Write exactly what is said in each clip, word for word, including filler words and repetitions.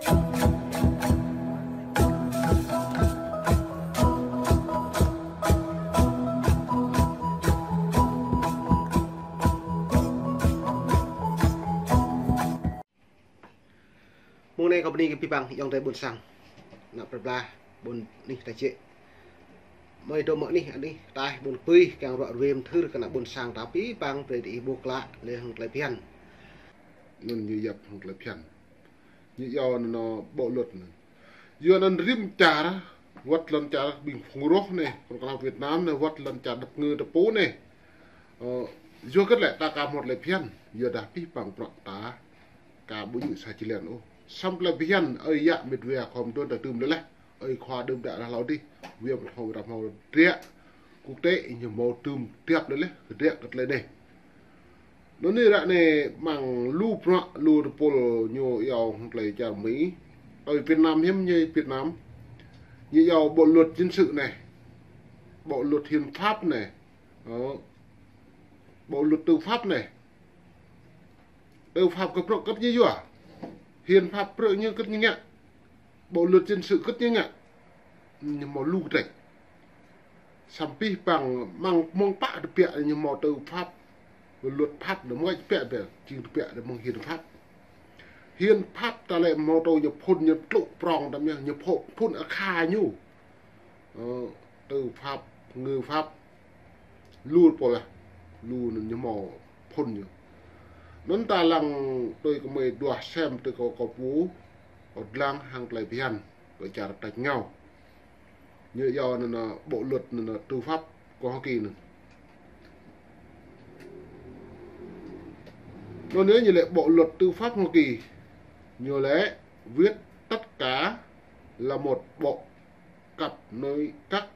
Mông anai kâo bơni kơ abih bang ayŏng adơi ƀuôn sang, ană plơi pla, ƀuôn anih ta jĕ. Mơi dŏ mơ̆ng anih, anih ataih ƀuôn pui, kiăng ruă ruê mơthưr kơ ană ƀuôn sang ta abih bang brơi diih ƀuh klă lĕ hăng tơlơi phiăn. Anŭn ñu yap hăng tơlơi phiăn. Ñu iâu anŭn ƀô̆ luật anŭn. Yua anŭn rĭm čar, wơ̆t lŏn čar ƀing phung rŏh anai, phung kơnuk Việt Nam anai, wơ̆t lŏn čar dăp ngơ dăp pô anai. Ơ, yua hơget lĕ ta aka hmâo tơlơi phiăn, yua dah abih bang bruă ta aka ƀu djơ̆ sa jơlan ôh. Samơ̆ tơlơi phiăn, ơi yă mĕt wa khŏm đon ta tơm lĕ laih. Ơi khua đưm đă rah hlâo dih, wơ̆t hmâo rah hmâo dră, quốc tế ñu hmâo tơm tiap lĕ laih, dră kơ tơlơi anai. Anŭn anai ră anai mơ̆ng lu bruă, lu tơpul ñu iâu hăng tơlơi čar Mi. Ơi Việt Nam hiam ñu Việt Nam. Ñu iâu bộ luật dân sự anai. Bộ luật hiến pháp anai. Ơ, bộ luật tư pháp anai. Tư pháp kơ bruă hơget ñu yua. Hiến pháp bruă ñu hơget ñu ngă. Bộ luật dân sự hơget ñu ngă. Ñu hmâo lu kơdrĕč. Samơ̆ abih bang mơ̆ng, mơ̆ng pă tơbiă ñu hmâo tư pháp, luật pháp, ñu mơ̆ng pă tơbiă, jing tơbiă ñu mơ̆ng hiến pháp. Hiến pháp ta lĕ hmâo tui ñu phŭn ñu tlŭ prong tăm ñu, ñu phŭn, phŭn akha ñu. Ơ, tư pháp, ngư pháp, lu pô lah, lu anŭn ñu hmâo phŭn ñu. Anŭn ta lăng tui kơ mơi duah sem tui kơ kâo pô, kâo lăng hăng tơlơi phiăn, kơ čar tač ngao. Ñu iâu anŭn bộ luật anŭn tư pháp kơ Hoa Kỳ anŭn. Anŭn ñu lĕ bộ luật tư pháp Hoa Kỳ, ñu lĕ viết tất cả là một bộ cặp nội các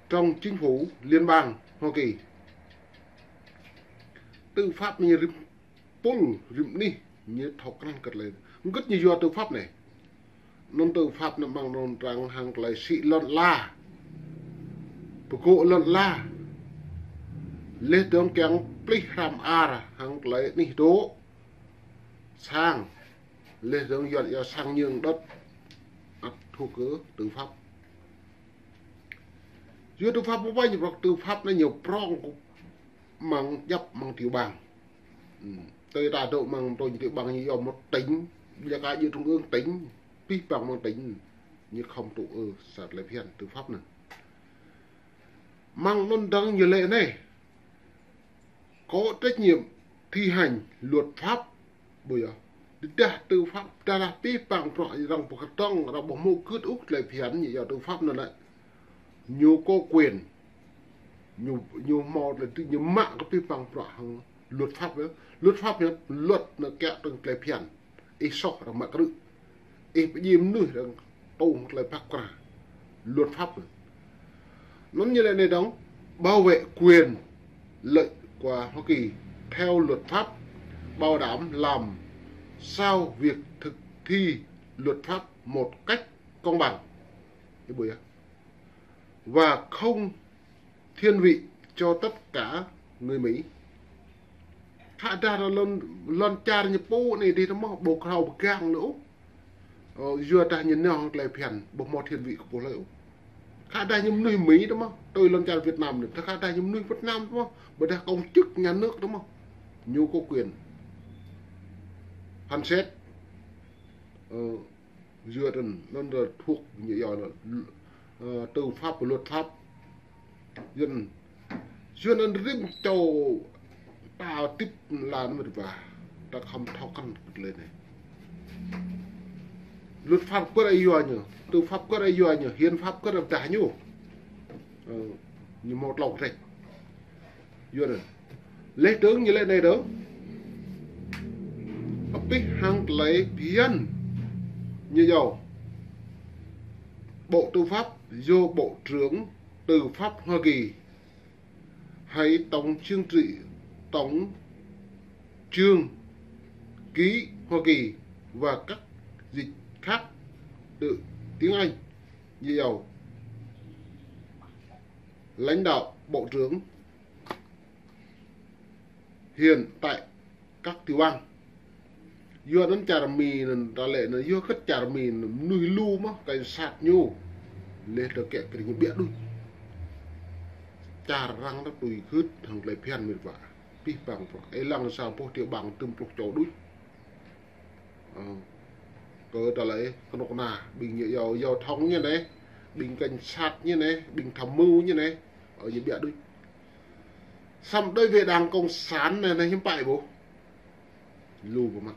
trong chính phủ liên bang Hoa Kỳ. Tư pháp ñu rĭm pul, rĭm anih, ñu thâo krăn kơ tơlơi. Hơget ñu yua tư pháp anai. Anŭn tư pháp anŭn mơ̆ng anŭn arăng hăng tơlơi sĭ lŏn ala. Pơgŏ lŏn ala. Laih dơ̆ng kiăng plih hrăm ar hăng tơlơi anih dŏ. Sang. Laih dơ̆ng yuan iâu sang nhượng đất. Ăt thuộc kơ tư pháp. Yua tư pháp ƀu ƀai ñu prŏng, tư pháp anai ñu prŏng kơ mơ̆ng djŏp mơ̆ng tiểu bang. Ừm, tơdah dŏ mơ̆ng tơl tiểu bang ñu iâu một tỉnh, ƀiă kơ djơ̆ trung ương tỉnh, abih bang mơ̆ng tỉnh, ñu khŏm tŭ ư sa tơlơi phiăn tư pháp anŭn. Mơ̆ng anŭn dơ̆ng ñu lĕ anai. Có trách nhiệm thi hành luật pháp. Ƀu yơh. Tơdah tư pháp, tơdah abih bang bruă arăng pơkơtong, arăng ƀu hmâo gưt ôh tơlơi phiăn ñu iâu tư pháp anŭn lĕ. Ñu có quyền. Ñu, ñu hmâo tơlơi tŭ, ñu mă kơ abih bang bruă hăng luật pháp yơh. Luật pháp yơh, luật anŭn kiăng tơ̆ng tơlơi phiăn. Ih soh arăng mă krư̆. Ih pơdjai mơnuih arăng tŭ hăng tơlơi pơkra. Luật pháp. Anŭn ñu lĕ anai dơ̆ng, bảo vệ quyền lợi của Hoa Kỳ theo luật pháp, bảo đảm làm sao việc thực thi luật pháp một cách công bằng. Ih ƀuh yơh. Và không thiên vị cho tất cả người Mỹ. Khă dah lŏn, lŏn čar ñu pô anai dih tơmơ̆, ƀu krao pơgang lơi ôh. Ơ, yua dah ñu nao hăng tơlơi phiăn, ƀu hmâo thiên vị kơ pô hlơi ôh. Khă dah ñu mơnuih Mi tơmơ̆, tui lŏn čar Việt Nam anai, khă dah ñu mơnuih Việt Nam tơmơ̆, ƀôdah công chức nhà nước tơmơ̆. Ñu có quyền phán xét. Ơ, Yua anŭn, anŭn là thuộc ñu iâu là, ơ, tư pháp và luật pháp. Yua anŭn, yua anŭn rĭm čô ta tip lan mơ̆n ƀă, ta khŏm thâo krăn kơ tơlơi anai. Luật pháp kơ ai yua ñu, tư pháp kơ ai yua ñu, hiến pháp kơ ai pơdah ñu. Ơ, ñu hmâo tlâo kơdrĕč. Yua anŭn. Laih dơ̆ng ñu lĕ anai dơ̆ng. Abih hăng tơlơi phiăn ñu iâu. Bộ Tư pháp do Bộ trưởng Tư pháp Hoa Kỳ hay Tổng Trưởng Trị, Tổng Trưởng Ký Hoa Kỳ và các dịch khác từ tiếng Anh. Như dầu lãnh đạo bộ trưởng hiện tại các tiểu bang. Yua anŭn čar Mi anŭn, ta lĕ anŭn, yua kơ čar Mi anŭn, mơnuih lu mơ̆n, cảnh sát ñu. Leh tơ kĕ kơ ñu ƀiă đôč. Čar arăng ta tui gưt hăng tơlơi phiăn mĭt wa. Pih pang prŏ. Ih lăng sa boh tiểu bang tơm pluh čô đôč. Ơ. Kơ ta lĕ kơnuk kơna, ƀing ñu yua, yua thông ñu anai, ƀing cảnh sát ñu anai, ƀing tham mưu ñu anai. Ơ, ñu ƀiă đôč. Samơ̆ đối với đảng cộng sản anai, anai hiư̆m pă ƀôh. Lu pơmă.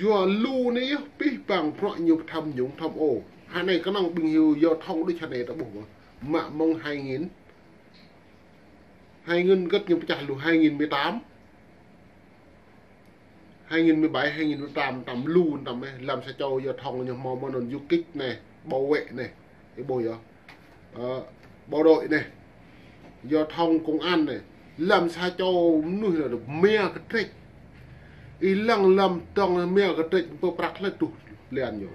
Yua lu anai yơh, pih pang prŏ ñu tham nhũng tham ô. Hơnai kơnơ̆ng ƀing hyu yua thông đôč hơnai ta ƀuh mơ̆n. Mă mơ̆ng hai nghìn, hai nghìn gĕt ñu pơčah lu, hai nghìn mười tám. Hai nghìn mười bảy, hai nghìn mười tám, tăm lu tăm ĕh, lăm sa čô yua thông ñu hmâo mơ̆n anŭn du kích anai, bảo vệ anai. Ih ƀuh yơh. Ơ, bộ đội anai. Yua thông công an anai. Lăm sa čô mơnuih anai mia kơtrĕč. Ih lăng lăm tŏng mia kơtrĕč pơ prăk lĕ tuh lian ñu.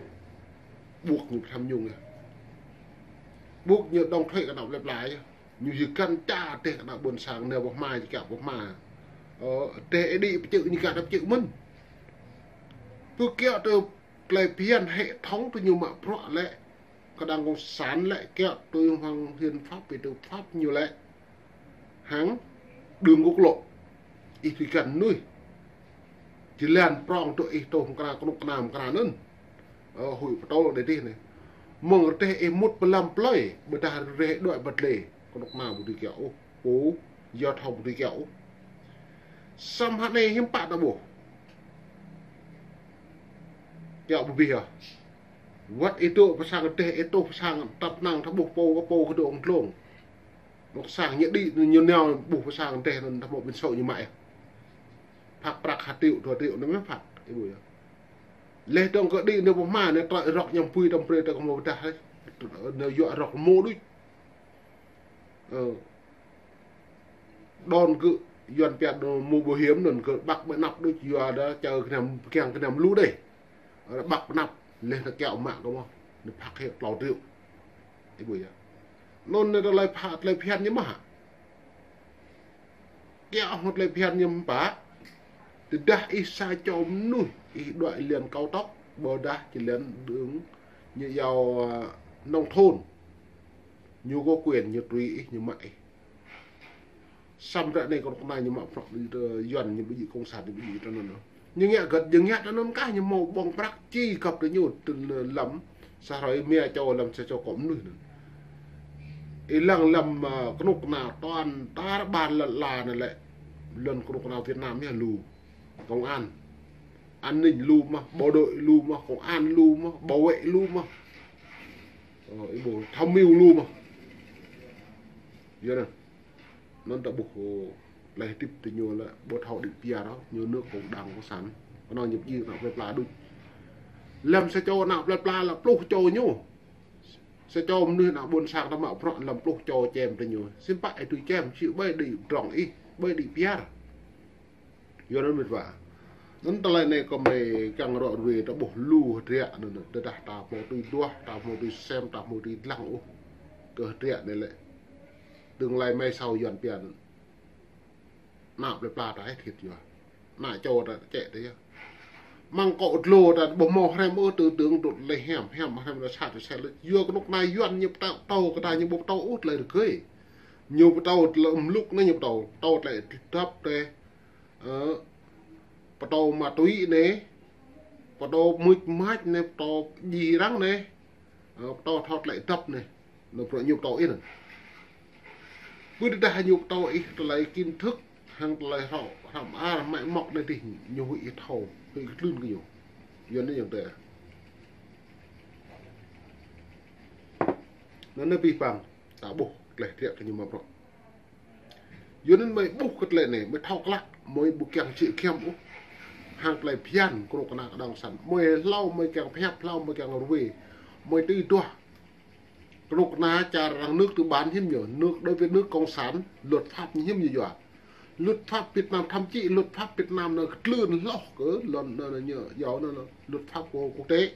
Ƀuh ñu tham nhũng yơh. Ƀuh ñu đóng thuế kơ ană plơi pla yơh. Ñu yơh kăn ča teh kơ ană ƀôn sang nao pơ hma, či kiăo pơ hma. Ơ, teh ih đĭ pơčư̆ ñu kiăo đa pơčư̆ mơ̆n. Pơkiăo tơ tơlơi phiăn hệ thống tơ ñu mă prŏ lĕ. Kơ đảng cộng sản lĕ kiăo tui hăng hiến pháp, tư pháp ñu lĕ. Hăng đường quốc lộ. Ih tui kăn mơnuih. Či lăng prŏng tơ ih tơ hăng kơnuk kơna, kơnuk kơna mơ̆ng kơnuk kơna anŭn. Ơ, huĭ pơtô đe tih anai. Mơ̆ng rơdêh ih mŭt pơ lăm plơi, ƀôdah rơdêh đuaĭ băt lĕ. Kơnuk kơna ƀu dưi kiăo ôh. Pô, yua thông ƀu dưi kiăo ôh. Samơ̆ hơnai hiư̆m pă ta ƀuh. Kiăo ƀu bih ah. Wơ̆t ih dŏ pơ sang rơdêh, ih dŏ pơ sang tăp năng ta ƀuh pô kơ pô kơ dŏ ong tlông. Anŏ sang ñu đĭ, ñu nao ƀuh pơ sang rơdêh anŭn ta hmâo biển số ñu mă yơh. Phak prăk ha triệu, dua triệu anŭn mơ̆n phak, ih ƀuh yơh. Leh dơ̆ng kơ đĭ nao pơ hma anai, tơlơi rŏk ñăm pui tăm brơi ta kơ hmâo pơdah leh. Nao yua rŏk mơ̆ đôč. Ơ. Đon kơ Yuan pia đon mũ bảo hiểm anŭn kơ ƀăk ƀơi anăp đôč yua đa čơ kơnăm, kiăng kơnăm lu đeh. Ơ, ƀăk ƀơi anăp, leh ta kiăo mă kơ mơ̆n. Anai phak hĕ klâo triệu. Ih ƀuh yơh. Anŭn anai tơlơi pha, tơlơi phiăn ñu mơ̆n. Kiăo hăng tơlơi phiăn ñu mơ̆n pă. Tơdah ih sa čô mơnuih, ih đuaĭ lian cao tốc, ƀôdah či lian đường ñu yua, ơ, nông thôn. Ñu có quyền ñu trui ih, ñu mă ih. Samơ̆ ră anai kơnuk kơna ñu mă prŏ, ơ, Yuan ñu ƀu djơ̆ cộng sản ñu ƀu djơ̆ tơ anŭn. Ñu ngă gĕt, ñu ngă tơ anŭn kah ñu hmâo ƀơ̆ng prăk či găp tơ ñu tơ lăm sa hrơi mia čô lăm sa čô kơ mơnuih anŭn. Ih lăng lăm, ơ, kơnuk kơna toàn tar ƀar lŏn la anai lĕ. Lŏn kơnuk kơna Việt Nam yơh lu. Công an. An ninh lu mơ̆n, bộ đội lu mơ̆n, công an lu mơ̆n, bảo vệ lu mơ̆n. Ơ, ih ƀuh tham mưu lu mơ̆n. Yua anŭn. Anŭn ta ƀuh, ơ, tơlơi hơdip tơ ñu lĕ ƀu thâo đĭ pia ôh, ñu nước cộng đảng cộng sản. Kơnơ̆ng ñu pơjing ană plơi pla đôč. Lăm sa čô ană plơi pla lăm pluh čô ñu. Sa čô mơnuih ană ƀôn sang ta mă prŏ lăm pluh čô čem tơ ñu. Hiư̆m pă ih tui čem, či ƀai đĭ pơdrŏng ih, ƀai đĭ pia. Yua anŭn mĭt wa. Anŭn tơlơi anai kơmơi kiăng ră ruai ta ƀuh lu hơdră anŭn, tơdah ta hmâo tui duah, ta hmâo tui sem, ta hmâo tui lăng ôh. Kơ hơdră anai lĕ. Tương lai mai sau Yuan pia anŭn. Ană plơi pla ta ih thiêt yua. Ană čô ta čĕ ta yơh. Mơ̆ng kơ dlô ta ƀu hmâo hrăm ôh tư tưởng dŏ lĕ hiam, hiam hrăm ta sat ta sel. Yua kơnuk kơna Yuan ñu pơtô, pơtô kơ ta ñu ƀu pơtô ôh tơlơi rơgơi. Ñu pơtô tơlơi mluk anai ñu pơtô, pơtô tơlơi dăp tê. Ơ, pơtô ma túy anai, pơtô mưč mač anai, pơtô djai arăng anai, ơ, pơtô thâo tơlơi dăp anai, anŭn prŏ ñu pơtô ih anŭn. Ƀu tơdah ñu pơtô ih tơlơi kiến thức, hăng tơlơi hrŏ, hrăm ar, mă mŏk anai tih, ñu huĭ ih thâo, huĭ kơ tlưn kơ ñu. Yua anai yơh tơ. Anŭn anai pih pang, ta ƀuh, tơlơi hơdră kơ ñu mă prŏ. Yua anŭn mơi ƀuh kơ tơlơi anai, mơi thâo klă, mơi ƀu kiăng čĭ kiăm ôh. Hăng tơlơi phiăn, kơnuk kơna kơ đảng cộng sản. Mơi hlâo, mơi kiăng pơhiăp, hlâo, mơi kiăng ruai. Mơi tui duah. Kơnuk kơna čar arăng nước tư bản hiư̆m ñu, nước đối với nước cộng sản, luật pháp ñu hiư̆m ñu yua. Luật pháp Việt Nam, thậm chí luật pháp Việt Nam anŭn kơ tlưn hloh kơ, lŏn anŭn, anŭn ñu, yua anŭn, anŭn, luật pháp của quốc tế.